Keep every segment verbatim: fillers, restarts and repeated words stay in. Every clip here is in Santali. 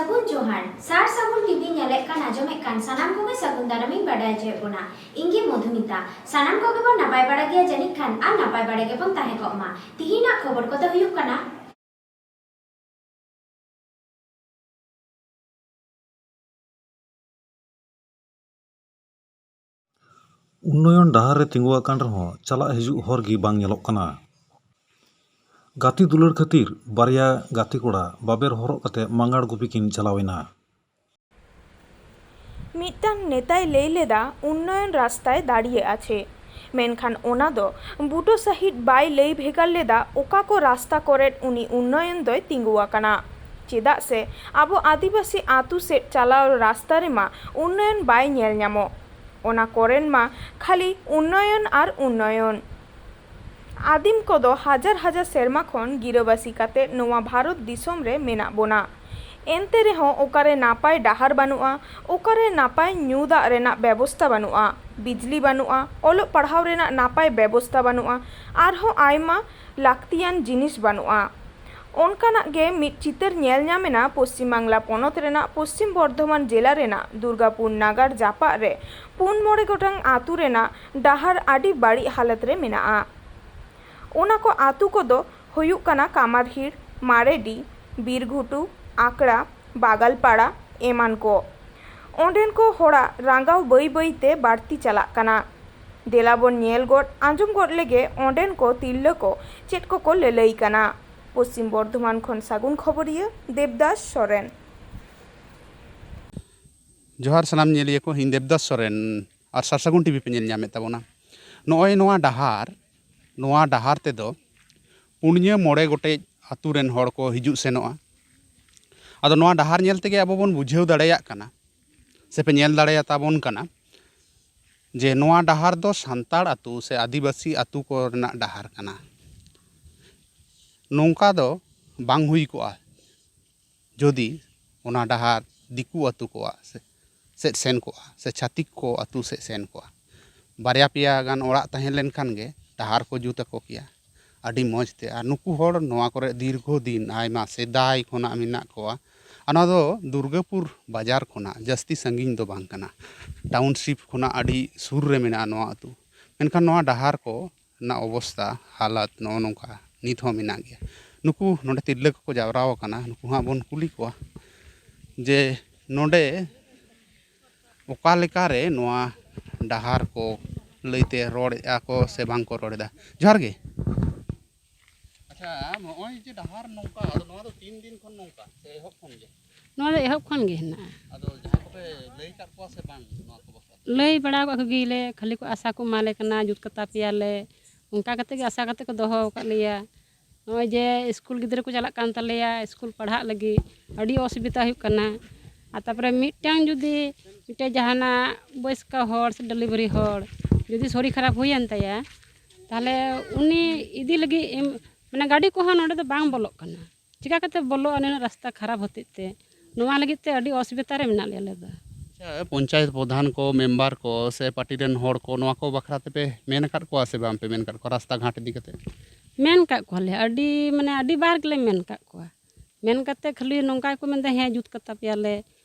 ᱥᱟᱹᱜᱩᱱ ᱡᱚᱦᱟᱨ᱾ ᱥᱟᱨ ᱥᱟᱹᱜᱩᱱ ᱴᱤᱵᱷᱤ ᱧᱮᱞᱮᱫ ᱠᱟᱱ, ᱟᱸᱡᱚᱢᱮᱫ ᱠᱟᱱ ᱥᱟᱱᱟᱢ ᱠᱚᱜᱮ ᱥᱟᱹᱜᱩᱱ ᱫᱟᱨᱟᱢᱤᱧ ᱵᱟᱰᱟᱭ ᱦᱚᱪᱚᱭᱮᱫ ᱵᱚᱱᱟ᱾ ᱤᱧ ᱜᱮ ᱢᱚᱫᱷᱩᱢᱤᱛᱟ᱾ ᱥᱟᱱᱟᱢ ᱠᱚᱜᱮ ᱵᱚᱱ ᱱᱟᱯᱟᱭ ᱵᱟᱲᱟ ᱜᱮᱭᱟ ᱡᱟᱹᱱᱤᱡ ᱠᱷᱟᱱ, ᱟᱨ ᱱᱟᱯᱟᱭ ᱵᱟᱲᱟ ᱜᱮᱵᱚᱱ ᱛᱟᱦᱮᱸ ᱠᱚᱜ ᱢᱟ᱾ ᱛᱤᱦᱤᱧᱟᱜ ᱠᱷᱚᱵᱚᱨ ᱠᱚᱫᱚ ᱦᱩᱭᱩᱜ ᱠᱟᱱᱟ, ᱩᱱᱱᱚᱭᱚᱱ ᱰᱟᱦᱟᱨ ᱨᱮ ᱛᱤᱸᱜᱩ ᱟᱠᱟᱱ ᱨᱮᱦᱚᱸ ᱪᱟᱞᱟᱜ ᱦᱤᱡᱩᱜ ᱦᱚᱨ ᱜᱮ ᱵᱟᱝ ᱧᱮᱞᱚᱜ ᱠᱟᱱᱟ᱾ ᱜᱟᱛᱮ ᱫᱩᱞᱟᱹᱲ ᱠᱷᱟᱹᱛᱤᱨ ᱵᱟᱨᱭᱟ ᱜᱟᱛᱮ ᱠᱚᱲᱟ ᱵᱟᱵᱮᱨ ᱦᱚᱨᱚᱜ ᱠᱟᱛᱮ ᱢᱟᱸᱜᱟᱲ ᱜᱩᱯᱤ ᱠᱤᱱ ᱪᱟᱞᱟᱣ ᱮᱱᱟ᱾ ᱢᱤᱫᱴᱟᱝ ᱱᱮᱛᱟᱭ ᱞᱟᱹᱭ ᱞᱮᱫᱟ, ᱩᱱᱱᱚᱭᱚᱱ ᱨᱟᱥᱛᱟᱭ ᱫᱟᱲᱮᱭᱟᱜᱼᱟ ᱪᱮ? ᱢᱮᱱᱠᱷᱟᱱ ᱚᱱᱟ ᱫᱚ ᱵᱩᱴᱟᱹ ᱥᱟᱹᱦᱤᱡ ᱵᱟᱭ ᱞᱟᱹᱭ ᱵᱷᱮᱜᱟᱨ ᱞᱮᱫᱟ, ᱚᱠᱟ ᱠᱚ ᱨᱟᱥᱛᱟ ᱠᱚᱨᱮᱫ ᱩᱱᱤ ᱩᱱᱱᱚᱭᱚᱱ ᱫᱚᱭ ᱛᱤᱸᱜᱩ ᱟᱠᱟᱱᱟ᱾ ᱪᱮᱫᱟᱜ ᱥᱮ ᱟᱵᱚ ᱟᱹᱫᱤᱵᱟᱹᱥᱤ ᱟᱹᱛᱩ ᱥᱮᱫ ᱪᱟᱞᱟᱣ ᱨᱟᱥᱛᱟ ᱨᱮᱢᱟ ᱩᱱᱱᱚᱭᱚᱱ ᱵᱟᱭ ᱧᱮᱞ ᱧᱟᱢᱚᱜ᱾ ᱚᱱᱟ ᱠᱚᱨᱮᱱ ᱢᱟ ᱠᱷᱟᱹᱞᱤ ᱩᱱᱱᱚᱭᱚᱱ ᱟᱨ ᱩᱱᱱᱚᱭᱚᱱ᱾ ᱟᱹᱫᱤᱢ ᱠᱚᱫᱚ ᱦᱟᱡᱟᱨ ᱦᱟᱡᱟᱨ ᱥᱮᱨᱢᱟ ᱠᱷᱚᱱ ᱜᱤᱨᱟᱹᱵᱟᱹᱥᱤ ᱠᱟᱛᱮ ᱱᱚᱣᱟ ᱵᱷᱟᱨᱚᱛ ᱫᱤᱥᱚᱢ ᱨᱮ ᱢᱮᱱᱟᱜ ᱵᱚᱱᱟ᱾ ᱮᱱᱛᱮ ᱨᱮᱦᱚᱸ ᱚᱠᱟᱨᱮ ᱱᱟᱯᱟᱭ ᱰᱟᱦᱟᱨ ᱵᱟᱹᱱᱩᱜᱼᱟ, ᱚᱠᱟᱨᱮ ᱱᱟᱯᱟᱭ ᱧᱩ ᱫᱟᱜ ᱨᱮᱱᱟᱜ ᱵᱮᱵᱚᱥᱛᱟ ᱵᱟᱹᱱᱩᱜᱼᱟ, ᱵᱤᱡᱽᱞᱤ ᱵᱟᱹᱱᱩᱜᱼᱟ, ᱚᱞᱚᱜ ᱯᱟᱲᱦᱟᱣ ᱨᱮᱱᱟᱜ ᱱᱟᱯᱟᱭ ᱵᱮᱵᱚᱥᱛᱟ ᱵᱟᱹᱱᱩᱜᱼᱟ, ᱟᱨᱦᱚᱸ ᱟᱭᱢᱟ ᱞᱟᱹᱠᱛᱤᱭᱟᱱ ᱡᱤᱱᱤᱥ ᱵᱟᱹᱱᱩᱜᱼᱟ᱾ ᱚᱱᱠᱟᱱᱟᱜ ᱜᱮ ᱢᱤᱫ ᱪᱤᱛᱟᱹᱨ ᱧᱮᱞ ᱧᱟᱢ ᱮᱱᱟ ᱯᱚᱥᱪᱤᱢ ᱵᱟᱝᱞᱟ ᱯᱚᱱᱚᱛ ᱨᱮᱱᱟᱜ ᱯᱚᱥᱪᱤᱢ ᱵᱚᱨᱫᱷᱚᱢᱟᱱ ᱡᱮᱞᱟ ᱨᱮᱱᱟᱜ ᱫᱩᱨᱜᱟᱯᱩᱨ ᱱᱟᱜᱟᱨ ᱡᱟᱯᱟᱜ ᱨᱮ ᱯᱩᱱ ᱢᱚᱬᱮ ᱜᱚᱴᱟᱝ ᱟᱹᱛᱩ ᱨᱮᱱᱟᱜ ᱰᱟᱦᱟᱨ ᱟᱹᱰᱤ ᱵᱟᱹᱲᱤᱡ ᱦᱟᱞᱚᱛ ᱨᱮ ᱢᱮᱱᱟᱜᱼᱟ᱾ ᱚᱱᱟ ᱠᱚ ᱟᱹᱛᱩ ᱠᱚᱫᱚ ᱦᱩᱭᱩᱜ ᱠᱟᱱᱟ ᱠᱟᱢᱟᱨᱦᱤᱲ, ᱢᱟᱨᱮᱰᱤ, ᱵᱤᱨᱜᱷᱩᱴᱩ, ᱟᱠᱲᱟ, ᱵᱟᱜᱟᱞᱯᱟᱲᱟ ᱮᱢᱟᱱ ᱠᱚ᱾ ᱚᱸᱰᱮᱱ ᱠᱚ ᱦᱚᱲᱟᱜ ᱨᱟᱸᱜᱟᱣ ᱵᱟᱹᱭ ᱵᱟᱹᱭ ᱛᱮ ᱵᱟᱹᱲᱛᱤ ᱪᱟᱞᱟᱜ ᱠᱟᱱᱟ᱾ ᱫᱮᱞᱟ ᱵᱚᱱ ᱧᱮᱞ ᱜᱚᱫ ᱟᱸᱡᱚᱢ ᱜᱚᱫ ᱞᱮᱜᱮ ᱚᱸᱰᱮᱱ ᱠᱚ ᱛᱤᱨᱞᱟᱹ ᱠᱚ ᱪᱮᱫ ᱠᱚᱠᱚ ᱞᱟᱹᱞᱟᱹᱭ ᱠᱟᱱᱟ᱾ ᱯᱚᱥᱪᱤᱢ ᱵᱚᱨᱫᱷᱚᱢᱟᱱ ᱠᱷᱚᱱ ᱥᱟᱹᱜᱩᱱ ᱠᱷᱚᱵᱚᱨᱤᱭᱟᱹ ᱫᱮᱵᱽᱫᱟᱥ ᱥᱚᱨᱮᱱ᱾ ᱡᱚᱦᱟᱨ ᱥᱟᱱᱟᱢ ᱧᱮᱞᱤᱭᱟᱹ ᱠᱚ, ᱤᱧ ᱫᱮᱵᱽᱫᱟᱥ ᱥᱚᱨᱮᱱ ᱟᱨ ᱥᱟᱨᱥᱟᱹᱜᱩᱱ ᱴᱤᱵᱷᱤ ᱯᱮ ᱧᱮᱞ ᱧᱟᱢᱮᱫ ᱛᱟᱵᱚᱱᱟ᱾ ᱱᱚᱜᱼᱚᱭ ᱱᱚᱣᱟ ᱰᱟᱦᱟᱨ, ᱱᱚᱣᱟ ᱰᱟᱦᱟᱨ ᱛᱮᱫᱚ ᱯᱩᱱᱭᱟᱹ ᱢᱚᱬᱮ ᱜᱚᱴᱮᱡ ᱟᱹᱛᱩ ᱨᱮᱱ ᱦᱚᱲ ᱠᱚ ᱦᱤᱡᱩᱜ ᱥᱮᱱᱚᱜᱼᱟ᱾ ᱟᱫᱚ ᱱᱚᱣᱟ ᱰᱟᱦᱟᱨ ᱧᱮᱞ ᱛᱮᱜᱮ ᱟᱵᱚ ᱵᱚᱱ ᱵᱩᱡᱷᱟᱹᱣ ᱫᱟᱲᱮᱭᱟᱜ ᱠᱟᱱᱟ, ᱥᱮ ᱯᱮ ᱧᱮᱞ ᱫᱟᱲᱮᱭᱟᱛᱟ ᱵᱚᱱ ᱠᱟᱱᱟ, ᱡᱮ ᱱᱚᱣᱟ ᱰᱟᱦᱟᱨ ᱫᱚ ᱥᱟᱱᱛᱟᱲ ᱟᱹᱛᱩ ᱥᱮ ᱟᱹᱫᱤᱵᱟᱹᱥᱤ ᱟᱹᱛᱩ ᱠᱚ ᱨᱮᱱᱟᱜ ᱰᱟᱦᱟᱨ ᱠᱟᱱᱟ᱾ ᱱᱚᱝᱠᱟ ᱫᱚ ᱵᱟᱝ ᱦᱩᱭ ᱠᱚᱜᱼᱟ, ᱡᱩᱫᱤ ᱚᱱᱟ ᱰᱟᱦᱟᱨ ᱫᱤᱠᱩ ᱟᱹᱛᱩ ᱠᱚᱣᱟᱜ ᱥᱮ-, ᱥᱮᱫ ᱥᱮᱱ ᱠᱚᱜᱼᱟ, ᱥᱮ ᱪᱷᱟᱹᱛᱤᱠ ᱠᱚ ᱟᱹᱛᱩ ᱥᱮᱫ ᱥᱮᱱ ᱠᱚᱜᱼᱟ᱾ ᱵᱟᱨᱭᱟ ᱯᱮᱭᱟ ᱜᱟᱱ ᱚᱲᱟᱜ ᱛᱟᱦᱮᱸ ᱞᱮᱱᱠᱷᱟᱱ ᱜᱮ ᱰᱟᱦᱟᱨ ᱠᱚ ᱡᱩᱛ ᱟᱠᱚ ᱠᱮᱭᱟ ᱟᱹᱰᱤ ᱢᱚᱡᱽ ᱛᱮ᱾ ᱟᱨ ᱱᱩᱠᱩ ᱦᱚᱲ ᱱᱚᱣᱟ ᱠᱚᱨᱮ ᱫᱤᱨᱜᱷᱚ ᱫᱤᱱ, ᱟᱭᱢᱟ ᱥᱮᱫᱟᱭ ᱠᱷᱚᱱᱟᱜ ᱢᱮᱱᱟᱜ ᱠᱚᱣᱟ, ᱟᱨ ᱱᱚᱣᱟ ᱫᱚ ᱫᱩᱨᱜᱟᱹᱯᱩᱨ ᱵᱟᱡᱟᱨ ᱠᱷᱚᱱᱟᱜ ᱡᱟᱹᱥᱛᱤ ᱥᱟᱺᱜᱤᱧ ᱫᱚ ᱵᱟᱝ ᱠᱟᱱᱟ᱾ ᱴᱟᱣᱩᱱᱥᱤᱯ ᱠᱷᱚᱱᱟᱜ ᱟᱹᱰᱤ ᱥᱩᱨ ᱨᱮ ᱢᱮᱱᱟᱜᱼᱟ ᱱᱚᱣᱟ ᱟᱹᱛᱩ᱾ ᱢᱮᱱᱠᱷᱟᱱ ᱱᱚᱣᱟ ᱰᱟᱦᱟᱨ ᱠᱚ ᱨᱮᱱᱟᱜ ᱚᱵᱚᱥᱛᱟ, ᱦᱟᱞᱚᱛ ᱱᱚᱜᱼᱚ ᱱᱚᱝᱠᱟ ᱱᱤᱛ ᱦᱚᱸ ᱢᱮᱱᱟᱜ ᱜᱮᱭᱟ᱾ ᱱᱩᱠᱩ ᱱᱚᱰᱮ ᱛᱤᱨᱞᱟᱹ ᱠᱚᱠᱚ ᱡᱟᱣᱨᱟ ᱟᱠᱟᱱᱟ, ᱱᱩᱠᱩ ᱦᱟᱸᱜ ᱵᱚᱱ ᱠᱩᱞᱤ ᱠᱚᱣᱟ ᱡᱮ ᱱᱚᱰᱮ ᱚᱠᱟ ᱞᱮᱠᱟᱨᱮ ᱱᱚᱣᱟ ᱰᱟᱦᱟᱨ ᱠᱚ ᱞᱟᱹᱭᱛᱮ ᱨᱚᱲᱮᱫᱼᱟ ᱠᱚ ᱥᱮ ᱵᱟᱝ ᱠᱚ ᱨᱚᱲ ᱮᱫᱟ᱾ ᱡᱚᱦᱟᱨ ᱜᱮ᱾ ᱟᱪᱪᱷᱟ, ᱱᱚᱜᱼᱚᱭ ᱡᱮ ᱰᱟᱦᱟᱨ ᱱᱚᱝᱠᱟ, ᱟᱫᱚ ᱱᱚᱣᱟ ᱫᱚ ᱛᱤᱱ ᱫᱤᱱ ᱠᱷᱚᱱ ᱱᱚᱝᱠᱟ ᱥᱮ ᱮᱦᱚᱵ ᱠᱷᱚᱱ ᱜᱮ? ᱱᱚᱣᱟ ᱫᱚ ᱮᱦᱚᱵ ᱠᱷᱚᱱ ᱜᱮ ᱦᱮᱱᱟᱜᱼᱟ᱾ ᱟᱫᱚ ᱡᱟᱦᱟᱸᱭ ᱠᱚᱯᱮ ᱞᱟᱹᱭ ᱟᱠᱟᱫ ᱠᱚᱣᱟ ᱥᱮ ᱵᱟᱝ ᱱᱚᱣᱟ ᱠᱚ ᱵᱟᱠᱷᱨᱟ ᱛᱮ? ᱞᱟᱹᱭ ᱵᱟᱲᱟ ᱟᱠᱟᱫ ᱠᱚᱜᱮᱭᱟᱞᱮ, ᱠᱷᱟᱹᱞᱤ ᱠᱚ ᱟᱥᱟ ᱠᱚ ᱮᱢᱟᱞᱮ ᱠᱟᱱᱟ, ᱡᱩᱛ ᱠᱟᱛᱟ ᱯᱮᱭᱟᱞᱮ, ᱚᱱᱠᱟ ᱠᱟᱛᱮ ᱜᱮ ᱟᱥᱟ ᱠᱟᱛᱮ ᱠᱚ ᱫᱚᱦᱚ ᱟᱠᱟᱫ ᱞᱮᱭᱟ᱾ ᱱᱚᱜᱼᱚᱭ ᱡᱮ ᱥᱠᱩᱞ ᱜᱤᱫᱽᱨᱟᱹ ᱠᱚ ᱪᱟᱞᱟᱜ ᱠᱟᱱ ᱛᱟᱞᱮᱭᱟ, ᱥᱠᱩᱞ ᱯᱟᱲᱦᱟᱜ ᱞᱟᱹᱜᱤᱫ ᱟᱹᱰᱤ ᱚᱥᱩᱵᱤᱫᱟ ᱦᱩᱭᱩᱜ ᱠᱟᱱᱟ᱾ ᱟᱨ ᱛᱟᱨᱯᱚᱨᱮ ᱢᱤᱫᱴᱟᱝ ᱡᱩᱫᱤ ᱢᱤᱫᱴᱮᱱ ᱡᱟᱦᱟᱱᱟᱜ ᱵᱚᱭᱚᱥᱠᱚ ᱦᱚᱲ ᱥᱮ ᱰᱮᱞᱤᱵᱷᱟᱨᱤ ᱦᱚᱲ ᱡᱩᱫᱤ ᱥᱚᱨᱤᱨ ᱠᱷᱟᱨᱟᱯ ᱦᱩᱭᱮᱱ ᱛᱟᱭᱟ, ᱛᱟᱦᱚᱞᱮ ᱩᱱᱤ ᱤᱫᱤ ᱞᱟᱹᱜᱤᱫ ᱮᱢ, ᱢᱟᱱᱮ ᱜᱟᱹᱰᱤ ᱠᱚᱦᱚᱸ ᱱᱚᱰᱮ ᱫᱚ ᱵᱟᱝ ᱵᱚᱞᱚᱜ ᱠᱟᱱᱟ᱾ ᱪᱤᱠᱟ ᱠᱟᱛᱮ ᱵᱚᱞᱚᱜᱼᱟ ᱱᱩᱱᱟᱹᱜ ᱨᱟᱥᱛᱟ ᱠᱷᱟᱨᱟᱯ ᱦᱚᱛᱮᱡ ᱛᱮ? ᱱᱚᱣᱟ ᱞᱟᱹᱜᱤᱫ ᱛᱮ ᱟᱹᱰᱤ ᱚᱥᱩᱵᱤᱫᱟ ᱨᱮ ᱢᱮᱱᱟᱜ ᱞᱮᱭᱟ ᱟᱞᱮ ᱫᱚ᱾ ᱟᱪᱪᱷᱟ, ᱯᱚᱧᱪᱟᱭᱮᱛ ᱯᱨᱚᱫᱷᱟᱱ ᱠᱚ, ᱢᱮᱢᱵᱟᱨ ᱠᱚ ᱥᱮ ᱯᱟᱨᱴᱤ ᱨᱮᱱ ᱦᱚᱲ ᱠᱚ ᱱᱚᱣᱟ ᱠᱚ ᱵᱟᱠᱷᱨᱟ ᱛᱮᱯᱮ ᱢᱮᱱ ᱟᱠᱟᱫ ᱠᱚᱣᱟ ᱥᱮ ᱵᱟᱝ ᱯᱮ ᱢᱮᱱ ᱟᱠᱟᱫ ᱠᱚᱣᱟ ᱨᱟᱥᱛᱟ ᱜᱷᱟᱴ ᱤᱫᱤ ᱠᱟᱛᱮ? ᱢᱮᱱ ᱟᱠᱟᱫ ᱠᱚᱣᱟᱞᱮ, ᱟᱹᱰᱤ, ᱢᱟᱱᱮ ᱟᱹᱰᱤ ᱵᱟᱨ ᱜᱮᱞᱮ ᱢᱮᱱ ᱟᱠᱟᱫ ᱠᱚᱣᱟ᱾ ᱢᱮᱱ ᱠᱟᱛᱮ ᱠᱷᱟᱹᱞᱤ ᱱᱚᱝᱠᱟ ᱜᱮᱠᱚ ᱢᱮᱱᱫᱟ, "ᱦᱮᱸ, ᱡᱩᱛ ᱠᱟᱛᱟ ᱯᱮᱭᱟᱞᱮ,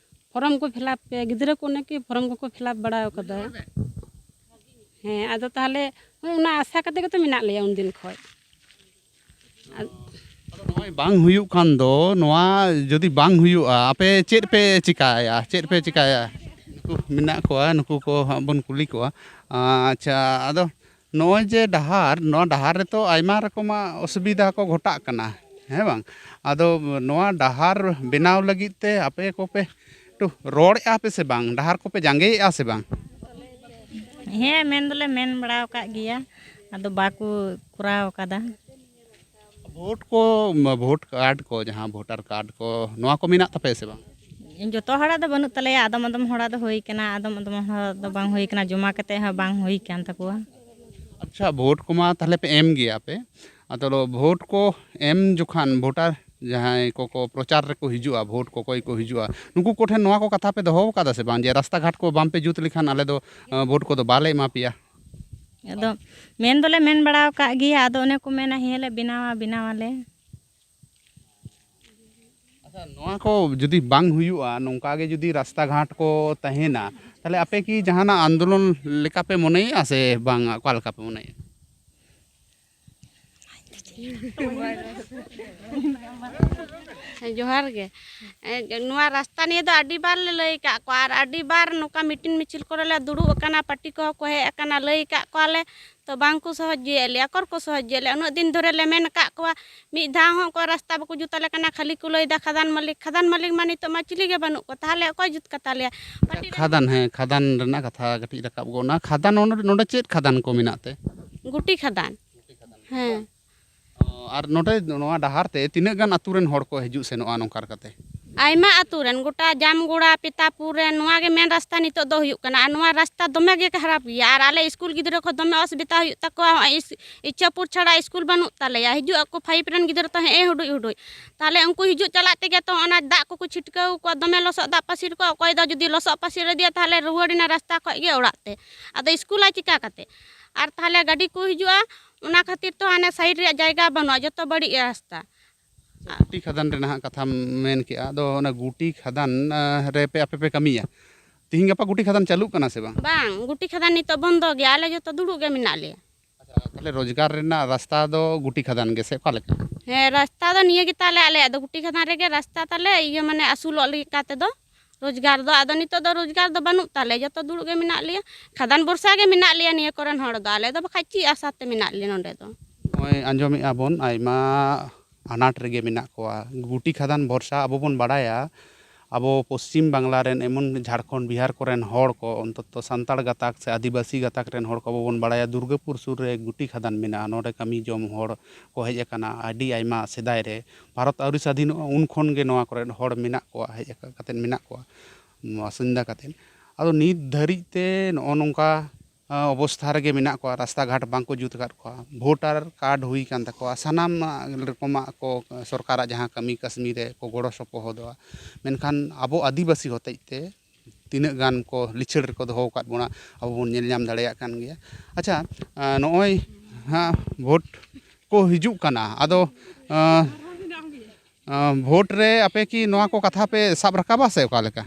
ᱯᱷᱚᱨᱚᱢ ᱠᱚ ᱯᱷᱤᱞᱟᱯ ᱯᱮ", ᱜᱤᱫᱽᱨᱟᱹ ᱠᱚ ᱚᱱᱮᱠ ᱜᱮ ᱯᱷᱚᱨᱚᱢ ᱠᱚᱠᱚ ᱯᱷᱤᱞᱟᱯ ᱵᱟᱲᱟ ᱟᱠᱟᱫᱟ᱾ ᱦᱮᱸ, ᱟᱫᱚ ᱛᱟᱦᱚᱞᱮ ᱦᱳᱭ, ᱚᱱᱟ ᱟᱥᱟ ᱠᱟᱛᱮ ᱜᱮᱛᱚ ᱢᱮᱱᱟᱜ ᱞᱮᱭᱟ ᱩᱱᱫᱤᱱ ᱠᱷᱚᱱ᱾ ᱟᱫᱚ ᱱᱚᱜᱼᱚᱭ ᱵᱟᱝ ᱦᱩᱭᱩᱜ ᱠᱷᱟᱱ ᱫᱚ, ᱱᱚᱣᱟ ᱡᱩᱫᱤ ᱵᱟᱝ ᱦᱩᱭᱩᱜᱼᱟ, ᱟᱯᱮ ᱪᱮᱫ ᱯᱮ ᱪᱤᱠᱟᱹᱭᱟ? ᱪᱮᱫ ᱯᱮ ᱪᱤᱠᱟᱹᱭᱟ? ᱱᱩᱠᱩ ᱢᱮᱱᱟᱜ ᱠᱚᱣᱟ, ᱱᱩᱠᱩ ᱠᱚ ᱦᱟᱸᱜ ᱵᱚᱱ ᱠᱩᱞᱤ ᱠᱚᱣᱟ᱾ ᱟᱪᱪᱷᱟ, ᱟᱫᱚ ᱱᱚᱜᱼᱚᱭ ᱡᱮ ᱰᱟᱦᱟᱨ, ᱱᱚᱣᱟ ᱰᱟᱦᱟᱨ ᱨᱮᱛᱚ ᱟᱭᱢᱟ ᱨᱚᱠᱚᱢᱟᱜ ᱚᱥᱩᱵᱤᱫᱷᱟ ᱠᱚ ᱜᱷᱚᱴᱟᱜ ᱠᱟᱱᱟ, ᱦᱮᱸ ᱵᱟᱝ? ᱟᱫᱚ ᱱᱚᱣᱟ ᱰᱟᱦᱟᱨ ᱵᱮᱱᱟᱣ ᱞᱟᱹᱜᱤᱫ ᱛᱮ ᱟᱯᱮ ᱠᱚᱯᱮ ᱮᱠᱴᱩ ᱨᱚᱲᱮᱫᱼᱟ ᱯᱮ ᱥᱮ ᱵᱟᱝ? ᱰᱟᱦᱟᱨ ᱠᱚᱯᱮ ᱡᱟᱸᱜᱮᱭᱮᱫᱼᱟ ᱥᱮ ᱵᱟᱝ? ᱦᱮᱸ, ᱢᱮᱱ ᱫᱚᱞᱮ ᱢᱮᱱ ᱵᱟᱲᱟ ᱟᱠᱟᱫ ᱜᱮᱭᱟ, ᱟᱫᱚ ᱵᱟᱠᱚ ᱠᱚᱨᱟᱣ ᱟᱠᱟᱫᱟ᱾ ᱵᱷᱳᱴ ᱠᱚ, ᱵᱷᱳᱴ ᱠᱟᱨᱰ ᱠᱚ, ᱡᱟᱦᱟᱸ ᱵᱷᱳᱴᱟᱨ ᱠᱟᱨᱰ ᱠᱚ, ᱱᱚᱣᱟ ᱠᱚ ᱢᱮᱱᱟᱜ ᱛᱟᱯᱮᱭᱟ ᱥᱮ ᱵᱟᱝ? ᱡᱚᱛᱚ ᱦᱚᱲᱟᱜ ᱫᱚ ᱵᱟᱹᱱᱩᱜ ᱛᱟᱞᱮᱭᱟ, ᱟᱫᱚᱢ ᱟᱫᱚᱢ ᱦᱚᱲᱟᱜ ᱫᱚ ᱦᱩᱭ ᱠᱟᱱᱟ, ᱟᱫᱚᱢ ᱟᱫᱚᱢ ᱦᱚᱲᱟᱜ ᱫᱚ ᱵᱟᱝ ᱦᱩᱭ ᱠᱟᱱᱟ, ᱡᱚᱢᱟ ᱠᱟᱛᱮ ᱦᱚᱸ ᱵᱟᱝ ᱦᱩᱭ ᱠᱟᱱ ᱛᱟᱠᱚᱣᱟ᱾ ᱟᱪᱪᱷᱟ, ᱵᱷᱳᱴ ᱠᱚᱢᱟ ᱛᱟᱦᱚᱞᱮ ᱯᱮ ᱮᱢ ᱜᱮᱭᱟ ᱯᱮ, ᱟᱫᱚ ᱵᱷᱳᱴ ᱠᱚ ᱮᱢ ᱡᱚᱠᱷᱟᱱ ᱵᱷᱳᱴᱟᱨ ᱡᱟᱦᱟᱸᱭ ᱠᱚᱠᱚ ᱯᱨᱚᱪᱟᱨ ᱨᱮᱠᱚ ᱦᱤᱡᱩᱜᱼᱟ, ᱵᱷᱳᱴ ᱠᱚᱠᱚᱭ ᱠᱚ ᱦᱤᱡᱩᱜᱼᱟ, ᱱᱩᱠᱩ ᱠᱚᱴᱷᱮᱱ ᱱᱚᱣᱟ ᱠᱚ ᱠᱟᱛᱷᱟ ᱯᱮ ᱫᱚᱦᱚ ᱟᱠᱟᱫᱟ ᱥᱮ ᱵᱟᱝ ᱡᱮ ᱨᱟᱥᱛᱟ ᱜᱷᱟᱴ ᱠᱚ ᱵᱟᱝ ᱯᱮ ᱡᱩᱛ ᱞᱮᱠᱷᱟᱱ ᱟᱞᱮ ᱫᱚ, ᱟᱸ, ᱵᱷᱳᱴ ᱠᱚᱫᱚ ᱵᱟᱞᱮ ᱮᱢᱟ ᱯᱮᱭᱟ? ᱟᱫᱚ ᱢᱮᱱ ᱫᱚᱞᱮ ᱢᱮᱱ ᱵᱟᱲᱟ ᱟᱠᱟᱫ ᱜᱮᱭᱟ, ᱟᱫᱚ ᱚᱱᱮ ᱠᱚ ᱢᱮᱱᱟ, "ᱦᱮᱸ ᱞᱮ ᱵᱮᱱᱟᱣᱟ, ᱵᱮᱱᱟᱣᱟᱞᱮ᱾" ᱱᱚᱣᱟ ᱠᱚ ᱡᱩᱫᱤ ᱵᱟᱝ ᱦᱩᱭᱩᱜᱼᱟ, ᱱᱚᱝᱠᱟ ᱜᱮ ᱡᱩᱫᱤ ᱨᱟᱥᱛᱟ ᱜᱷᱟᱴ ᱠᱚ ᱛᱟᱦᱮᱱᱟ, ᱛᱟᱦᱚᱞᱮ ᱟᱯᱮ ᱠᱤ ᱡᱟᱦᱟᱱᱟᱜ ᱟᱱᱫᱳᱞᱚᱱ ᱞᱮᱠᱟ ᱯᱮ ᱢᱚᱱᱮᱭᱮᱫᱼᱟ ᱥᱮ ᱵᱟᱝ? ᱚᱠᱟ ᱞᱮᱠᱟ ᱯᱮ ᱢᱚᱱᱮᱭᱮᱫᱼᱟ? ᱦᱮᱸ, ᱡᱚᱦᱟᱨ ᱜᱮ᱾ ᱮ, ᱱᱚᱣᱟ ᱨᱟᱥᱛᱟ ᱱᱤᱭᱮ ᱫᱚ ᱟᱹᱰᱤ ᱵᱟᱨ ᱞᱮ ᱞᱟᱹᱭ ᱟᱠᱟᱫ ᱠᱚᱣᱟ, ᱟᱨ ᱟᱹᱰᱤ ᱵᱟᱨ ᱱᱚᱝᱠᱟ ᱢᱤᱴᱤᱝ ᱢᱤᱪᱷᱤᱞ ᱠᱚᱨᱮ ᱞᱮ ᱫᱩᱲᱩᱵ ᱟᱠᱟᱱᱟ, ᱯᱟᱹᱴᱤ ᱠᱚᱦᱚᱸ ᱠᱚ ᱦᱮᱡ ᱟᱠᱟᱱᱟ, ᱞᱟᱹᱭ ᱟᱠᱟᱫ ᱠᱚᱣᱟᱞᱮ, ᱛᱚ ᱵᱟᱝ ᱠᱚ ᱥᱚᱦᱚᱡᱽᱡᱚᱭᱮᱫ ᱞᱮᱭᱟ᱾ ᱚᱠᱚᱨ ᱠᱚ ᱥᱚᱦᱚᱡᱽᱡᱚᱭᱮᱫ ᱞᱮᱭᱟ? ᱩᱱᱟᱹᱜ ᱫᱤᱱ ᱫᱷᱚᱨᱮ ᱞᱮ ᱢᱮᱱ ᱟᱠᱟᱫ ᱠᱚᱣᱟ, ᱢᱤᱫ ᱫᱷᱟᱣ ᱦᱚᱸ ᱚᱠᱚᱭ ᱨᱟᱥᱛᱟ ᱵᱟᱠᱚ ᱡᱩᱛ ᱟᱞᱮ ᱠᱟᱱᱟ, ᱠᱷᱟᱹᱞᱤ ᱠᱚ ᱞᱟᱹᱭᱫᱟ ᱠᱷᱟᱫᱟᱱ ᱢᱟᱹᱞᱤᱠ, ᱠᱷᱟᱫᱟᱱ ᱢᱟᱹᱞᱤᱠ ᱢᱟ ᱱᱤᱛᱚᱜ ᱢᱟ ᱪᱤᱞᱤ ᱜᱮ ᱵᱟᱹᱱᱩᱜ ᱠᱚ, ᱛᱟᱦᱚᱞᱮ ᱚᱠᱚᱭ ᱡᱩᱛ ᱠᱟᱛᱟ ᱞᱮᱭᱟ? ᱯᱟᱹᱴᱤ ᱨᱮ ᱠᱷᱟᱫᱟᱱ, ᱦᱮᱸ, ᱠᱷᱟᱫᱟᱱ ᱨᱮᱱᱟᱜ ᱠᱟᱛᱷᱟ ᱠᱟᱹᱴᱤᱡ ᱨᱟᱠᱟᱵ ᱜᱚᱫ ᱱᱟ᱾ ᱠᱷᱟᱫᱟᱱ ᱱᱚᱰᱮ, ᱱᱚᱰᱮ ᱪᱮᱫ ᱠᱷᱟᱫᱟᱱ ᱠᱚ ᱢᱮᱱᱟᱜ ᱛᱮ? ᱜᱩᱴᱤ ᱠᱷᱟᱫᱟᱱ᱾ ᱦᱮᱸ᱾ ᱚ, ᱟᱨ ᱱᱚᱰᱮ ᱱᱚᱣᱟ ᱰᱟᱦᱟᱨ ᱛᱮ ᱛᱤᱱᱟᱹᱜ ᱜᱟᱱ ᱟᱹᱛᱩ ᱨᱮᱱ ᱦᱚᱲ ᱠᱚ ᱦᱤᱡᱩᱜ ᱥᱮᱱᱚᱜᱼᱟ ᱱᱚᱝᱠᱟ ᱞᱮᱠᱟᱛᱮ? ᱟᱭᱢᱟ ᱟᱹᱛᱩ ᱨᱮᱱ, ᱜᱚᱴᱟ ᱡᱟᱢᱜᱚᱲᱟ, ᱯᱮᱛᱟᱯᱩᱨ ᱨᱮᱱ, ᱱᱚᱣᱟ ᱜᱮ ᱢᱮᱱ ᱨᱟᱥᱛᱟ ᱱᱤᱛᱚᱜ ᱫᱚ ᱦᱩᱭᱩᱜ ᱠᱟᱱᱟ᱾ ᱟᱨ ᱱᱚᱣᱟ ᱨᱟᱥᱛᱟ ᱫᱚᱢᱮ ᱜᱮ ᱠᱷᱟᱨᱟᱯ ᱜᱮᱭᱟ, ᱟᱨ ᱟᱞᱮ ᱥᱠᱩᱞ ᱜᱤᱫᱽᱨᱟᱹ ᱠᱚ ᱫᱚᱢᱮ ᱚᱥᱩᱵᱤᱫᱟ ᱦᱩᱭᱩᱜ ᱛᱟᱠᱚᱣᱟ᱾ ᱦᱚᱸᱜᱼᱚᱭ ᱤᱥ-, ᱤᱪᱷᱟᱹᱯᱩᱨ ᱪᱷᱟᱲᱟ ᱥᱠᱩᱞ ᱵᱟᱹᱱᱩᱜ ᱛᱟᱞᱮᱭᱟ, ᱦᱤᱡᱩᱜ ᱟᱠᱚ ᱯᱷᱟᱭᱤᱵᱽ ᱨᱮᱱ ᱜᱤᱫᱽᱨᱟᱹ ᱛᱚ ᱦᱮᱸ ᱦᱩᱰᱩᱡ ᱦᱩᱰᱩᱡ, ᱛᱟᱦᱚᱞᱮ ᱩᱱᱠᱩ ᱦᱤᱡᱩᱜ ᱪᱟᱞᱟᱜ ᱛᱮᱜᱮ ᱛᱚ ᱚᱱᱟ ᱫᱟᱜ ᱠᱚᱠᱚ ᱪᱷᱤᱴᱠᱟᱹᱣ ᱠᱚᱣᱟ, ᱫᱚᱢᱮ ᱞᱚᱥᱚᱫ ᱫᱟᱜ ᱯᱟᱹᱥᱤᱨ ᱠᱚᱣᱟ᱾ ᱚᱠᱚᱭ ᱫᱚ ᱡᱩᱫᱤ ᱞᱚᱥᱚᱫ ᱯᱟᱹᱥᱤᱨ ᱤᱫᱤᱭᱟ, ᱛᱟᱦᱚᱞᱮ ᱨᱩᱣᱟᱹᱲ ᱮᱱᱟ ᱨᱟᱥᱛᱟ ᱠᱷᱚᱡ ᱜᱮ ᱚᱲᱟᱜ ᱛᱮ, ᱟᱫᱚ ᱥᱠᱩᱞᱟᱭ ᱪᱤᱠᱟ ᱠᱟᱛᱮ? ᱟᱨ ᱛᱟᱦᱚᱞᱮ ᱜᱟᱹᱰᱤ ᱠᱚ ᱦᱤᱡᱩᱜᱼᱟ, ᱚᱱᱟ ᱠᱷᱟᱹᱛᱤᱨ ᱛᱚ ᱦᱟᱱᱮ ᱥᱟᱭᱤᱰ ᱨᱮᱭᱟᱜ ᱡᱟᱭᱜᱟ ᱵᱟᱹᱱᱩᱜᱼᱟ, ᱡᱚᱛᱚ ᱵᱟᱹᱲᱤᱡ ᱨᱟᱥᱛᱟ᱾ ᱜᱩᱴᱤ ᱠᱷᱟᱫᱟᱱ ᱨᱮᱱᱟᱜ ᱦᱟᱸᱜ ᱠᱟᱛᱷᱟᱢ ᱢᱮᱱ ᱠᱮᱜᱼᱟ, ᱟᱫᱚ ᱚᱱᱟ ᱜᱩᱴᱤ ᱠᱷᱟᱫᱟᱱ, ᱟᱸ, ᱨᱮ ᱯᱮ, ᱟᱯᱮ ᱯᱮ ᱠᱟᱹᱢᱤᱭᱟ? ᱛᱤᱦᱤᱧ ᱜᱟᱯᱟ ᱜᱩᱴᱤ ᱠᱷᱟᱫᱟᱱ ᱪᱟᱹᱞᱩᱜ ᱠᱟᱱᱟ ᱥᱮ ᱵᱟᱝ? ᱵᱟᱝ, ᱜᱩᱴᱤ ᱠᱷᱟᱫᱟᱱ ᱱᱤᱛᱚᱜ ᱵᱚᱱᱫᱚ ᱜᱮᱭᱟ, ᱟᱞᱮ ᱡᱚᱛᱚ ᱫᱩᱲᱩᱵ ᱜᱮ ᱢᱮᱱᱟᱜ ᱞᱮᱭᱟ᱾ ᱟᱪᱪᱷᱟ, ᱛᱟᱦᱚᱞᱮ ᱨᱳᱡᱽᱜᱟᱨ ᱨᱮᱱᱟᱜ ᱨᱟᱥᱛᱟ ᱫᱚ ᱜᱩᱴᱤ ᱠᱷᱟᱫᱟᱱ ᱜᱮ ᱥᱮ ᱚᱠᱟ ᱞᱮᱠᱟ? ᱦᱮᱸ, ᱨᱟᱥᱛᱟ ᱫᱚ ᱱᱤᱭᱟᱹ ᱜᱮ ᱛᱟᱞᱮ, ᱟᱞᱮᱭᱟᱜ ᱫᱚ ᱜᱩᱴᱤ ᱠᱷᱟᱫᱟᱱ ᱨᱮᱜᱮ ᱨᱟᱥᱛᱟ ᱛᱟᱞᱮ, ᱤᱭᱟᱹ, ᱢᱟᱱᱮ ᱟᱹᱥᱩᱞᱚᱜ ᱞᱮᱠᱟ ᱛᱮᱫᱚ᱾ ᱨᱳᱡᱽᱜᱟᱨ ᱫᱚ, ᱟᱫᱚ ᱱᱤᱛᱚᱜ ᱫᱚ ᱨᱳᱡᱽᱜᱟᱨ ᱫᱚ ᱵᱟᱹᱱᱩᱜ ᱛᱟᱞᱮ, ᱡᱚᱛᱚ ᱫᱩᱲᱩᱵ ᱜᱮ ᱢᱮᱱᱟᱜ ᱞᱮᱭᱟ᱾ ᱠᱷᱟᱫᱟᱱ ᱵᱷᱚᱨᱥᱟ ᱜᱮ ᱢᱮᱱᱟᱜ ᱞᱮᱭᱟ ᱱᱤᱭᱟᱹ ᱠᱚᱨᱮᱱ ᱦᱚᱲ ᱫᱚ, ᱟᱞᱮ ᱫᱚ ᱵᱟᱠᱷᱟᱡ ᱪᱮᱫ ᱟᱥᱟ ᱛᱮ ᱢᱮᱱᱟᱜ ᱞᱮᱭᱟ ᱱᱚᱸᱰᱮ ᱫᱚ᱾ ᱱᱚᱜᱼᱚᱭ ᱟᱸᱡᱚᱢᱮᱜᱼᱟ ᱵᱚᱱ, ᱟᱭᱢᱟ ᱟᱱᱟᱴ ᱨᱮᱜᱮ ᱢᱮᱱᱟᱜ ᱠᱚᱣᱟ᱾ ᱜᱩᱴᱤ ᱠᱷᱟᱫᱟᱱ ᱵᱷᱚᱨᱥᱟ ᱟᱵᱚ ᱵᱚᱱ ᱵᱟᱲᱟᱭᱟ, ᱟᱵᱚ ᱯᱚᱥᱪᱤᱢ ᱵᱟᱝᱞᱟ ᱨᱮᱱ, ᱮᱢᱚᱱ ᱡᱷᱟᱲᱠᱷᱚᱸᱰ, ᱵᱤᱦᱟᱨ ᱠᱚᱨᱮᱱ ᱦᱚᱲ ᱠᱚ, ᱚᱱᱛᱚᱛᱚ ᱥᱟᱱᱛᱟᱲ ᱜᱟᱛᱟᱠ ᱥᱮ ᱟᱹᱫᱤᱵᱟᱹᱥᱤ ᱜᱟᱛᱟᱠ ᱨᱮᱱ ᱦᱚᱲ ᱠᱚ, ᱟᱵᱚ ᱵᱚᱱ ᱵᱟᱲᱟᱭᱟ ᱫᱩᱨᱜᱟᱹᱯᱩᱨ ᱥᱩᱨ ᱨᱮ ᱜᱩᱴᱤ ᱠᱷᱟᱫᱟᱱ ᱢᱮᱱᱟᱜᱼᱟ᱾ ᱱᱚᱰᱮ ᱠᱟᱹᱢᱤ ᱡᱚᱝ ᱦᱚᱲ ᱠᱚ ᱦᱮᱡ ᱟᱠᱟᱱᱟ ᱟᱹᱰᱤ ᱟᱭᱢᱟ ᱥᱮᱫᱟᱭ ᱨᱮ᱾ ᱵᱷᱟᱨᱚᱛ ᱟᱹᱣᱨᱤ ᱥᱟᱹᱫᱷᱤᱱᱚᱜᱼᱟ ᱩᱱ ᱠᱷᱚᱱ ᱜᱮ ᱱᱚᱣᱟ ᱠᱚᱨᱮᱱ ᱦᱚᱲ ᱢᱮᱱᱟᱜ ᱠᱚᱣᱟ, ᱦᱮᱡ ᱟᱠᱟ-, ᱠᱟᱛᱮᱫ ᱢᱮᱱᱟᱜ ᱠᱚᱣᱟ, ᱵᱟᱥᱤᱱᱫᱟ ᱠᱟᱛᱮᱫ᱾ ᱟᱫᱚ ᱱᱤᱛ ᱫᱷᱟᱹᱨᱤᱡ ᱛᱮ ᱱᱚᱜᱼᱚ ᱱᱚᱝᱠᱟ, ᱟᱸ, ᱚᱵᱚᱥᱛᱷᱟ ᱨᱮᱜᱮ ᱢᱮᱱᱟᱜ ᱠᱚᱣᱟ, ᱨᱟᱥᱛᱟ ᱜᱷᱟᱴ ᱵᱟᱝ ᱠᱚ ᱡᱩᱛ ᱟᱠᱟᱫ ᱠᱚᱣᱟ᱾ ᱵᱷᱳᱴᱟᱨ ᱠᱟᱨᱰ ᱦᱩᱭ ᱟᱠᱟᱱ ᱛᱟᱠᱚᱣᱟ, ᱥᱟᱱᱟᱢ ᱨᱚᱠᱚᱢᱟᱜ ᱠᱚ ᱥᱚᱨᱠᱟᱨᱟᱜ ᱡᱟᱦᱟᱸ ᱠᱟᱹᱢᱤ ᱠᱟᱹᱥᱱᱤ ᱨᱮ ᱠᱚ ᱜᱚᱲᱚ ᱥᱚᱯᱚᱦᱚᱫᱚᱜᱼᱟ, ᱢᱮᱱᱠᱷᱟᱱ ᱟᱵᱚ ᱟᱹᱫᱤᱵᱟᱹᱥᱤ ᱦᱚᱛᱮᱡ ᱛᱮ ᱛᱤᱱᱟᱹᱜ ᱜᱟᱱ ᱠᱚ ᱞᱤᱪᱟᱹᱲ ᱨᱮᱠᱚ ᱫᱚᱦᱚ ᱟᱠᱟᱫ ᱵᱚᱱᱟ, ᱟᱵᱚ ᱵᱚᱱ ᱧᱮᱞ ᱧᱟᱢ ᱫᱟᱲᱮᱭᱟᱜ ᱠᱟᱱ ᱜᱮᱭᱟ᱾ ᱟᱪᱪᱷᱟ, ᱟᱸ, ᱱᱚᱜᱼᱚᱭ ᱦᱟᱸᱜ ᱵᱷᱳᱴ ᱠᱚ ᱦᱤᱡᱩᱜ ᱠᱟᱱᱟ, ᱟᱫᱚ, ᱟᱸ, ᱟᱸ, ᱵᱷᱳᱴ ᱨᱮ ᱟᱯᱮ ᱠᱤ ᱱᱚᱣᱟ ᱠᱚ ᱠᱟᱛᱷᱟ ᱯᱮ ᱥᱟᱵ ᱨᱟᱠᱟᱵᱟ ᱥᱮ ᱚᱠᱟ ᱞᱮᱠᱟ?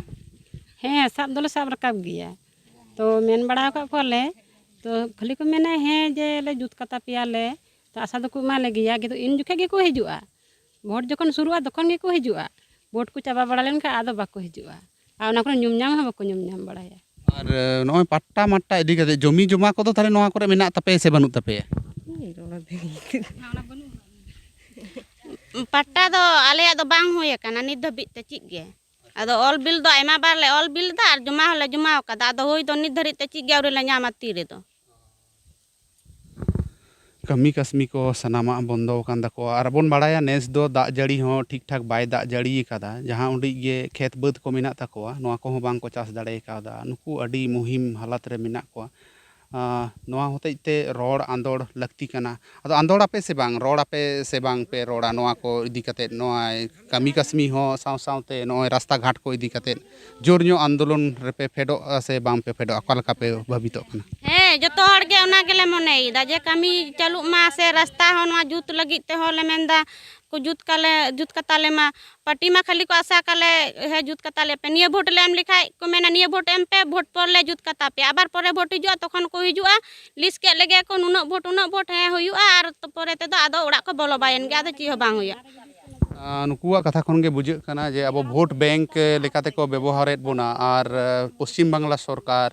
ᱦᱮᱸ, ᱥᱟᱵ ᱫᱚᱞᱮ ᱥᱟᱵ ᱨᱟᱠᱟᱵ ᱜᱮᱭᱟ᱾ ᱛᱚ ᱢᱮᱱ ᱵᱟᱲᱟ ᱟᱠᱟᱫ ᱠᱚᱣᱟᱞᱮ, ᱛᱚ ᱠᱷᱟᱹᱞᱤ ᱠᱚ ᱢᱮᱱᱟ ᱦᱮᱸ ᱡᱮ ᱞᱮ ᱡᱩᱛ ᱠᱟᱛᱟ ᱯᱮᱭᱟᱞᱮ, ᱛᱚ ᱟᱥᱟ ᱫᱚᱠᱚ ᱮᱢᱟ ᱞᱮ ᱜᱮᱭᱟ, ᱠᱤᱱᱛᱩ ᱤᱱ ᱡᱚᱠᱷᱮᱡ ᱜᱮᱠᱚ ᱦᱤᱡᱩᱜᱼᱟ᱾ ᱵᱷᱳᱴ ᱡᱚᱠᱷᱚᱱ ᱥᱩᱨᱩᱜᱼᱟ ᱛᱚᱠᱷᱚᱱ ᱜᱮᱠᱚ ᱦᱤᱡᱩᱜᱼᱟ, ᱵᱷᱳᱴ ᱠᱚ ᱪᱟᱵᱟ ᱵᱟᱲᱟ ᱞᱮᱱᱠᱷᱟᱱ ᱟᱫᱚ ᱵᱟᱠᱚ ᱦᱤᱡᱩᱜᱼᱟ᱾ ᱟᱨ ᱚᱱᱟ ᱠᱚᱨᱮ ᱧᱩᱢ ᱧᱟᱢ ᱦᱚᱸ ᱵᱟᱠᱚ ᱧᱩᱢ ᱧᱟᱢ ᱵᱟᱲᱟᱭᱟ᱾ ᱟᱨ ᱱᱚᱜᱼᱚᱭ ᱯᱟᱴᱴᱟ ᱢᱟᱴᱴᱟ ᱤᱫᱤ ᱠᱟᱛᱮ, ᱡᱚᱢᱤ ᱡᱚᱢᱟ ᱠᱚᱫᱚ ᱛᱟᱦᱚᱞᱮ ᱱᱚᱣᱟ ᱠᱚᱨᱮ ᱢᱮᱱᱟᱜ ᱛᱟᱯᱮᱭᱟ ᱥᱮ ᱵᱟᱹᱱᱩᱜ ᱛᱟᱯᱮᱭᱟ? ᱯᱟᱴᱴᱟ ᱫᱚ ᱟᱞᱮᱭᱟᱜ ᱫᱚ ᱵᱟᱝ ᱦᱩᱭ ᱟᱠᱟᱱᱟ ᱱᱤᱛ ᱫᱷᱟᱹᱵᱤᱡ ᱛᱮ ᱪᱮᱫ ᱜᱮ᱾ ᱟᱫᱚ ᱚᱞ ᱵᱤᱞ ᱫᱚ ᱟᱭᱢᱟ ᱵᱟᱨ ᱞᱮ ᱚᱞ ᱵᱤᱞ ᱮᱫᱟ ᱟᱨ ᱡᱚᱢᱟ ᱦᱚᱸᱞᱮ ᱡᱚᱢᱟ ᱟᱠᱟᱫᱟ, ᱟᱫᱚ ᱦᱩᱭ ᱫᱚ ᱱᱤᱛ ᱫᱷᱟᱹᱨᱤᱡ ᱛᱮ ᱪᱮᱫ ᱜᱮ ᱟᱹᱣᱨᱤ ᱞᱮ ᱧᱟᱢᱟ ᱛᱤ ᱨᱮᱫᱚ᱾ ᱠᱟᱹᱢᱤ ᱠᱟᱹᱥᱢᱤ ᱠᱚ ᱥᱟᱱᱟᱢᱟᱜ ᱵᱚᱱᱫᱚ ᱟᱠᱟᱱ ᱛᱟᱠᱚᱣᱟ᱾ ᱟᱨ ᱵᱚᱱ ᱵᱟᱲᱟᱭᱟ ᱱᱮᱥ ᱫᱚ ᱫᱟᱜ ᱡᱟᱹᱲᱤ ᱦᱚᱸ ᱴᱷᱤᱠ ᱴᱷᱟᱠ ᱵᱟᱭ ᱫᱟᱜ ᱡᱟᱹᱲᱤ ᱟᱠᱟᱫᱟ᱾ ᱡᱟᱦᱟᱸ ᱩᱰᱤᱡ ᱜᱮ ᱠᱷᱮᱛ ᱵᱟᱹᱫᱽ ᱠᱚ ᱢᱮᱱᱟᱜ ᱛᱟᱠᱚᱣᱟ, ᱱᱚᱣᱟ ᱠᱚᱦᱚᱸ ᱵᱟᱝ ᱠᱚ ᱪᱟᱥ ᱫᱟᱲᱮ ᱠᱟᱣᱫᱟ᱾ ᱱᱩᱠᱩ ᱟᱹᱰᱤ ᱢᱩᱦᱤᱢ ᱦᱟᱞᱟᱛ ᱨᱮ ᱢᱮᱱᱟᱜ ᱠᱚᱣᱟ᱾ ᱟᱸ, ᱱᱚᱣᱟ ᱦᱚᱛᱮᱡ ᱛᱮ ᱨᱚᱲ ᱟᱸᱫᱳᱲ ᱞᱟᱹᱠᱛᱤ ᱠᱟᱱᱟ᱾ ᱟᱫᱚ ᱟᱸᱫᱳᱲ ᱟᱯᱮ ᱥᱮ ᱵᱟᱝ, ᱨᱚᱲ ᱟᱯᱮ ᱥᱮ ᱵᱟᱝ ᱯᱮ ᱨᱚᱲᱟ ᱱᱚᱣᱟ ᱠᱚ ᱤᱫᱤ ᱠᱟᱛᱮᱫ, ᱱᱚᱣᱟ ᱠᱟᱹᱢᱤ ᱠᱟᱹᱥᱢᱤ ᱦᱚᱸ ᱥᱟᱶ ᱥᱟᱶᱛᱮ ᱱᱚᱜᱼᱚᱭ ᱨᱟᱥᱛᱟ ᱜᱷᱟᱴ ᱠᱚ ᱤᱫᱤ ᱠᱟᱛᱮᱫ ᱡᱳᱨ ᱧᱚᱜ ᱟᱱᱫᱳᱞᱚᱱ ᱨᱮᱯᱮ ᱯᱷᱮᱰᱚᱜᱼᱟ ᱥᱮ ᱵᱟᱝ ᱯᱮ ᱯᱷᱮᱰᱚᱜᱼᱟ? ᱚᱠᱟ ᱞᱮᱠᱟ ᱯᱮ ᱵᱷᱟᱵᱤᱛᱚᱜ ᱠᱟᱱᱟ? ᱦᱮᱸ, ᱡᱚᱛᱚ ᱦᱚᱲ ᱜᱮ ᱚᱱᱟ ᱜᱮᱞᱮ ᱢᱚᱱᱮᱭᱮᱫᱟ ᱡᱮ ᱠᱟᱹᱢᱤ ᱪᱟᱹᱞᱩᱜ ᱢᱟ, ᱥᱮ ᱨᱟᱥᱛᱟ ᱦᱚᱸ ᱱᱚᱣᱟ ᱡᱩᱛ ᱞᱟᱹᱜᱤᱫ ᱛᱮᱦᱚᱸ ᱞᱮ ᱢᱮᱱᱫᱟ ᱠᱚ ᱡᱩᱛ ᱠᱟᱞᱮ, ᱡᱩᱛ ᱠᱟᱛᱟᱞᱮ ᱢᱟ᱾ ᱯᱟᱹᱴᱤ ᱢᱟ ᱠᱷᱟᱹᱞᱤ ᱠᱚ ᱟᱥᱟ ᱠᱟᱞᱮ, ᱦᱮᱸ, ᱡᱩᱛ ᱠᱟᱛᱟᱞᱮ ᱯᱮ, ᱱᱤᱭᱟᱹ ᱵᱷᱳᱴ ᱞᱮ ᱮᱢ ᱞᱮᱠᱷᱟᱡ ᱠᱚ ᱢᱮᱱᱟ ᱱᱤᱭᱟᱹ ᱵᱷᱳᱴ ᱮᱢ ᱯᱮ, ᱵᱷᱳᱴ ᱯᱚᱨ ᱞᱮ ᱡᱩᱛ ᱠᱟᱛᱟ ᱯᱮᱭᱟ᱾ ᱟᱵᱟᱨ ᱯᱚᱨᱮ ᱵᱷᱳᱴ ᱦᱤᱡᱩᱜᱼᱟ, ᱛᱚᱠᱷᱚᱱ ᱠᱚ ᱦᱤᱡᱩᱜᱼᱟ, ᱞᱤᱥ ᱠᱮᱫ ᱞᱮᱜᱮ ᱠᱚ ᱱᱩᱱᱟᱹᱜ ᱵᱷᱳᱴ, ᱩᱱᱟᱹᱜ ᱵᱷᱳᱴ, ᱦᱮᱸ ᱦᱩᱭᱩᱜᱼᱟ, ᱟᱨ ᱛᱚ ᱯᱚᱨᱮ ᱛᱮᱫᱚ ᱟᱫᱚ ᱚᱲᱟᱜ ᱠᱚ ᱵᱚᱞᱚ ᱵᱟᱭᱮᱱ ᱜᱮ, ᱟᱫᱚ ᱪᱮᱫ ᱦᱚᱸ ᱵᱟᱝ ᱦᱩᱭᱩᱜᱼᱟ᱾ ᱟᱸ, ᱱᱩᱠᱩᱣᱟᱜ ᱠᱟᱛᱷᱟ ᱠᱷᱚᱱ ᱜᱮ ᱵᱩᱡᱷᱟᱹᱜ ᱠᱟᱱᱟ ᱡᱮ ᱟᱵᱚ ᱵᱷᱳᱴ ᱵᱮᱝᱠ ᱞᱮᱠᱟᱛᱮ ᱠᱚ ᱵᱮᱵᱚᱦᱟᱨᱮᱫ ᱵᱚᱱᱟ, ᱟᱨ, ᱟᱸ, ᱯᱚᱥᱪᱤᱢ ᱵᱟᱝᱞᱟ ᱥᱚᱨᱠᱟᱨ,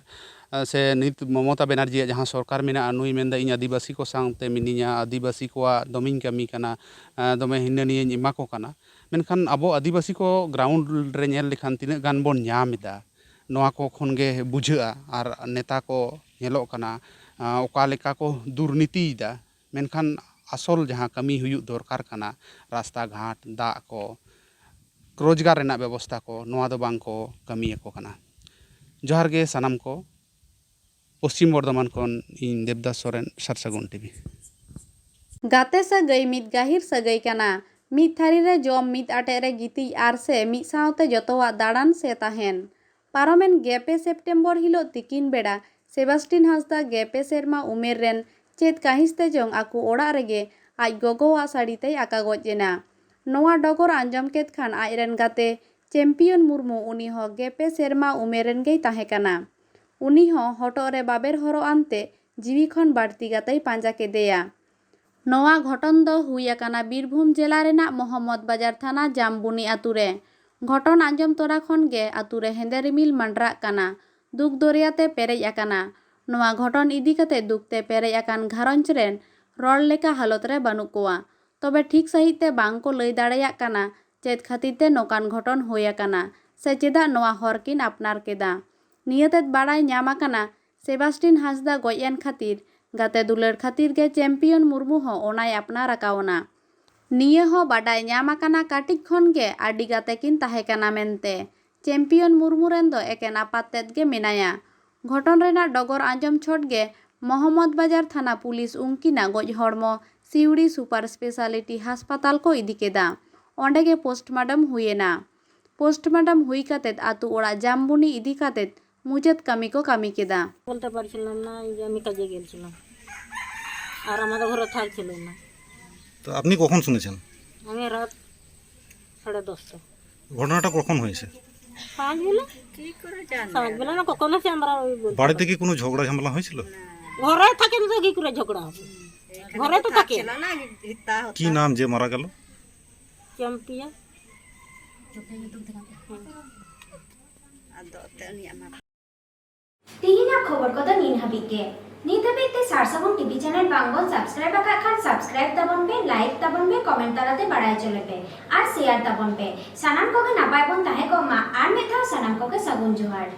ᱟᱸ, ᱥᱮ ᱱᱤᱛ ᱢᱚᱢᱚᱛᱟ ᱵᱮᱱᱟᱨᱡᱤᱭᱟᱜ ᱡᱟᱦᱟᱸ ᱥᱚᱨᱠᱟᱨ ᱢᱮᱱᱟᱜᱼᱟ, ᱱᱩᱭ ᱢᱮᱱᱫᱟ ᱤᱧ ᱟᱹᱫᱤᱵᱟᱹᱥᱤ ᱠᱚ ᱥᱟᱶᱛᱮ ᱢᱤᱱᱟᱹᱧᱟ, ᱟᱹᱫᱤᱵᱟᱹᱥᱤ ᱠᱚᱣᱟᱜ ᱫᱚᱢᱮᱧ ᱠᱟᱹᱢᱤ ᱠᱟᱱᱟ, ᱟᱸ, ᱫᱚᱢᱮ ᱦᱤᱱᱟᱹ ᱱᱤᱭᱟᱹᱧ ᱮᱢᱟ ᱠᱚ ᱠᱟᱱᱟ᱾ ᱢᱮᱱᱠᱷᱟᱱ ᱟᱵᱚ ᱟᱹᱫᱤᱵᱟᱹᱥᱤ ᱠᱚ ground ᱨᱮ ᱧᱮᱞ ᱞᱮᱠᱷᱟᱱ ᱛᱤᱱᱟᱹᱜ ᱜᱟᱱ ᱵᱚᱱ ᱧᱟᱢ ᱮᱫᱟ, ᱱᱚᱣᱟ ᱠᱚ ᱠᱷᱚᱱ ᱜᱮ ᱵᱩᱡᱷᱟᱹᱜᱼᱟ᱾ ᱟᱨ ᱱᱮᱛᱟ ᱠᱚ ᱧᱮᱞᱚᱜ ᱠᱟᱱᱟ, ᱟᱸ, ᱚᱠᱟ ᱞᱮᱠᱟ ᱠᱚ ᱫᱩᱨᱱᱤᱛᱤᱭᱮᱫᱟ, ᱢᱮᱱᱠᱷᱟᱱ ᱟᱥᱚᱞ ᱡᱟᱦᱟᱸ ᱠᱟᱹᱢᱤ ᱦᱩᱭᱩᱜ ᱫᱚᱨᱠᱟᱨ ᱠᱟᱱᱟ, ᱨᱟᱥᱛᱟ ᱜᱷᱟᱴ, ᱫᱟᱜ ᱠᱚ, ᱨᱳᱡᱽᱜᱟᱨ ᱨᱮᱱᱟᱜ ᱵᱮᱵᱚᱥᱛᱷᱟ ᱠᱚ, ᱱᱚᱣᱟ ᱫᱚ ᱵᱟᱝ ᱠᱚ ᱠᱟᱹᱢᱤᱭᱟᱠᱚ ᱠᱟᱱᱟ᱾ ᱡᱚᱦᱟᱨ ᱜᱮ ᱥᱟᱱᱟᱢ ᱠᱚ᱾ ᱯᱚᱥᱪᱤᱢ ᱵᱚᱨᱫᱷᱚᱢᱟᱱ ᱠᱷᱚᱱ ᱤᱧ ᱫᱮᱵᱽᱫᱟᱥ ᱥᱚᱨᱮᱱ, ᱥᱟᱨᱥᱟᱹᱜᱩᱱ ᱴᱤᱵᱷᱤ᱾ ᱜᱟᱛᱮ ᱥᱟᱹᱜᱟᱹᱭ ᱢᱤᱫ ᱜᱟᱹᱦᱤᱨ ᱥᱟᱹᱜᱟᱹᱭ ᱠᱟᱱᱟ᱾ ᱢᱤᱫ ᱛᱷᱟᱹᱨᱤ ᱨᱮ ᱡᱚᱢ, ᱢᱤᱫ ᱟᱴᱮᱫ ᱨᱮ ᱜᱤᱛᱤᱡ ᱟᱨ ᱥᱮ ᱢᱤᱫ ᱥᱟᱶᱛᱮ ᱡᱚᱛᱚᱣᱟᱜ ᱫᱟᱬᱟᱱ ᱥᱮ ᱛᱟᱦᱮᱱ᱾ ᱯᱟᱨᱚᱢᱮᱱ ᱜᱮᱞ ᱯᱮ ᱥᱮᱯᱴᱮᱢᱵᱚᱨ ᱦᱤᱞᱳᱜ ᱛᱤᱠᱤᱱ ᱵᱮᱲᱟ ᱥᱮᱵᱟᱥᱴᱤᱱ ᱦᱟᱸᱥᱫᱟ ᱜᱮᱞ ᱯᱮ ᱥᱮᱨᱢᱟ ᱩᱢᱮᱨ ᱨᱮᱱ ᱪᱮᱫ ᱠᱟᱹᱦᱤᱥ ᱛᱮ ᱪᱚᱝ ᱟᱠᱚ ᱚᱲᱟᱜ ᱨᱮᱜᱮ ᱟᱡ ᱜᱚᱜᱚᱣᱟᱜ ᱥᱟᱹᱲᱤ ᱛᱮᱭ ᱟᱠᱟ ᱜᱚᱡ ᱮᱱᱟ᱾ ᱱᱚᱣᱟ ᱰᱚᱜᱚᱨ ᱟᱸᱡᱚᱢ ᱠᱮᱫ ᱠᱷᱟᱱ ᱟᱡ ᱨᱮᱱ ᱜᱟᱛᱮ ᱪᱮᱢᱯᱤᱭᱚᱱ ᱢᱩᱨᱢᱩ, ᱩᱱᱤ ᱦᱚᱸ ᱜᱮᱞ ᱯᱮ ᱥᱮᱨᱢᱟ ᱩᱢᱮᱨ ᱨᱮᱱ ᱜᱮᱭ ᱛᱟᱦᱮᱸ ᱠᱟᱱᱟ᱾ ᱩᱱᱤ ᱦᱚᱸ ᱦᱚᱴᱚᱜ ᱨᱮ ᱵᱟᱵᱮᱨ ᱦᱚᱨᱚᱜ ᱟᱱᱛᱮ ᱡᱤᱣᱤ ᱠᱷᱚᱱ ᱵᱟᱹᱲᱛᱤ ᱜᱟᱛᱮᱭ ᱯᱟᱸᱡᱟ ᱠᱮᱫᱮᱭᱟ᱾ ᱱᱚᱣᱟ ᱜᱷᱚᱴᱚᱱ ᱫᱚ ᱦᱩᱭ ᱟᱠᱟᱱᱟ ᱵᱤᱨᱵᱷᱩᱢ ᱡᱮᱞᱟ ᱨᱮᱱᱟᱜ ᱢᱚᱦᱚᱢᱢᱚᱫᱽ ᱵᱟᱡᱟᱨ ᱛᱷᱟᱱᱟ ᱡᱟᱢᱵᱩᱱᱤ ᱟᱛᱩ ᱨᱮ᱾ ᱜᱷᱚᱴᱚᱱ ᱟᱸᱡᱚᱢ ᱛᱚᱨᱟ ᱠᱷᱚᱱ ᱜᱮ ᱟᱛᱩ ᱨᱮ ᱦᱮᱸᱫᱮ ᱨᱤᱢᱤᱞ ᱢᱟᱸᱰᱨᱟᱜ ᱠᱟᱱᱟ, ᱫᱩᱠ ᱫᱚᱨᱭᱟ ᱛᱮ ᱯᱮᱨᱮᱡ ᱟᱠᱟᱱᱟ᱾ ᱱᱚᱣᱟ ᱜᱷᱚᱴᱚᱱ ᱤᱫᱤ ᱠᱟᱛᱮ ᱫᱩᱠ ᱛᱮ ᱯᱮᱨᱮᱡ ᱟᱠᱟᱱ ᱜᱷᱟᱨᱚᱸᱡᱽ ᱨᱮᱱ ᱨᱚᱲ ᱞᱮᱠᱟ ᱦᱟᱞᱚᱛ ᱨᱮ ᱵᱟᱹᱱᱩᱜ ᱠᱚᱣᱟ᱾ ᱛᱚᱵᱮ ᱴᱷᱤᱠ ᱥᱟᱺᱦᱤᱡ ᱛᱮ ᱵᱟᱝ ᱠᱚ ᱞᱟᱹᱭ ᱫᱟᱲᱮᱭᱟᱜ ᱠᱟᱱᱟ ᱪᱮᱫ ᱠᱷᱟᱹᱛᱤᱨ ᱛᱮ ᱱᱚᱝᱠᱟᱱ ᱜᱷᱚᱴᱚᱱ ᱦᱩᱭ ᱟᱠᱟᱱᱟ ᱥᱮ ᱪᱮᱫᱟᱜ ᱱᱚᱣᱟ ᱦᱚᱨ ᱠᱤᱱ ᱟᱯᱱᱟᱨ ᱠᱮᱫᱟ᱾ ᱱᱤᱭᱟᱹ ᱛᱮᱫ ᱵᱟᱲᱟᱭ ᱧᱟᱢ ᱟᱠᱟᱱᱟ, ᱥᱮᱵᱟᱥᱴᱤᱱ ᱦᱟᱸᱥᱫᱟ ᱜᱚᱡ ᱮᱱ ᱠᱷᱟᱹᱛᱤᱨ ᱜᱟᱛᱮ ᱫᱩᱞᱟᱹᱲ ᱠᱷᱟᱹᱛᱤᱨ ᱜᱮ ᱪᱮᱢᱯᱤᱭᱚᱱ ᱢᱩᱨᱢᱩ ᱦᱚᱸ ᱚᱱᱟᱭ ᱟᱯᱱᱟᱨ ᱟᱠᱟᱣᱱᱟ᱾ ᱱᱤᱭᱟᱹ ᱦᱚᱸ ᱵᱟᱰᱟᱭ ᱧᱟᱢ ᱟᱠᱟᱱᱟ, ᱠᱟᱹᱴᱤᱡ ᱠᱷᱚᱱ ᱜᱮ ᱟᱹᱰᱤ ᱜᱟᱛᱮ ᱠᱤᱱ ᱛᱟᱦᱮᱸ ᱠᱟᱱᱟ ᱢᱮᱱᱛᱮ᱾ ᱪᱮᱢᱯᱤᱭᱚᱱ ᱢᱩᱨᱢᱩ ᱨᱮᱱ ᱫᱚ ᱮᱠᱮᱱ ᱟᱯᱟᱛ ᱛᱮᱫ ᱜᱮ ᱢᱮᱱᱟᱭᱟ᱾ ᱜᱷᱚᱴᱚᱱ ᱨᱮᱱᱟᱜ ᱰᱚᱜᱚᱨ ᱟᱸᱡᱚᱢ ᱪᱷᱚᱴ ᱜᱮ ᱢᱚᱦᱚᱢᱢᱚᱫᱽ ᱵᱟᱡᱟᱨ ᱛᱷᱟᱱᱟ ᱯᱩᱞᱤᱥ ᱩᱱᱠᱤᱱᱟᱜ ᱜᱚᱡ ᱦᱚᱲᱢᱚ ᱥᱤᱣᱲᱤ ᱥᱩᱯᱟᱨ ᱥᱯᱮᱥᱟᱞᱤᱴᱤ ᱦᱟᱥᱯᱟᱛᱟᱞ ᱠᱚ ᱤᱫᱤ ᱠᱮᱫᱟ᱾ ᱚᱸᱰᱮ ᱜᱮ ᱯᱳᱥᱴᱢᱟᱨᱴᱚᱢ ᱦᱩᱭᱮᱱᱟ᱾ ᱯᱳᱥᱴᱢᱟᱨᱴᱚᱢ ᱦᱩᱭ ᱠᱟᱛᱮᱫ ᱟᱛᱳ ᱚᱲᱟᱜ ᱡᱟᱢᱵᱩᱱᱤ ᱤᱫᱤ ᱠᱟᱛᱮᱫ ᱢᱩᱪᱟᱹᱫ ᱠᱟᱹᱢᱤ ᱠᱚ ᱠᱟᱹᱢᱤ ᱠᱮᱫᱟ᱾ বলতে পারছিলাম না, এই যে আমি কাজে গেছিলাম, আর আমাদের ঘরে থাকছিল না। তো আপনি কখন শুনেছেন? আমি রাত সাড়ে দশটা। ঘটনাটা কখন হয়েছে? পাঁচ বেলা। পাঁচ বেলা না, কখন আছে আমরা ওই বলতে বাড়িতে পারি কি কোনো ঝগড়া ঝামেলা হয়েছিল? ঘরে থাকেন তো কি করে ঝগড়া হবে? ঘরে তো থাকে। কি নাম যে মারা গেল? ᱪᱟᱢᱯᱤᱭᱟ᱾ ᱛᱮᱦᱮᱧᱟᱜ ᱠᱷᱚᱵᱚᱨ ᱠᱚᱫᱚ ᱱᱤᱱ ᱦᱟᱹᱵᱤᱡ ᱜᱮ᱾ ᱱᱤᱛ ᱦᱟᱹᱵᱤᱡ ᱛᱮ ᱥᱟᱨ ᱥᱟᱹᱜᱩᱱ ᱴᱤᱵᱷᱤ ᱪᱮᱱᱮᱞ ᱵᱟᱝ ᱵᱚᱱ ᱥᱟᱵᱥᱠᱨᱟᱭᱤᱵ ᱟᱠᱟᱫ ᱠᱷᱟᱱ ᱥᱟᱵᱥᱠᱨᱟᱭᱤᱵ ᱛᱟᱵᱚᱱ ᱯᱮ, ᱞᱟᱭᱤᱠ ᱛᱟᱵᱚᱱ ᱯᱮ, ᱠᱚᱢᱮᱱᱴ ᱛᱟᱞᱟᱛᱮ ᱵᱟᱲᱟᱭ ᱦᱚᱪᱚ ᱞᱮᱯᱮ ᱟᱨ ᱥᱮᱭᱟᱨ ᱛᱟᱵᱚᱱ ᱯᱮ᱾ ᱥᱟᱱᱟᱢ ᱠᱚᱜᱮ ᱱᱟᱯᱟᱭ ᱵᱚᱱ ᱛᱟᱦᱮᱸ ᱠᱚᱜ ᱢᱟ᱾ ᱟᱨ ᱢᱤᱫ ᱫᱷᱟᱣ ᱥᱟᱱᱟᱢ ᱠᱚᱜᱮ ᱥᱟᱹᱜᱩᱱ ᱡᱚᱦᱟᱨ᱾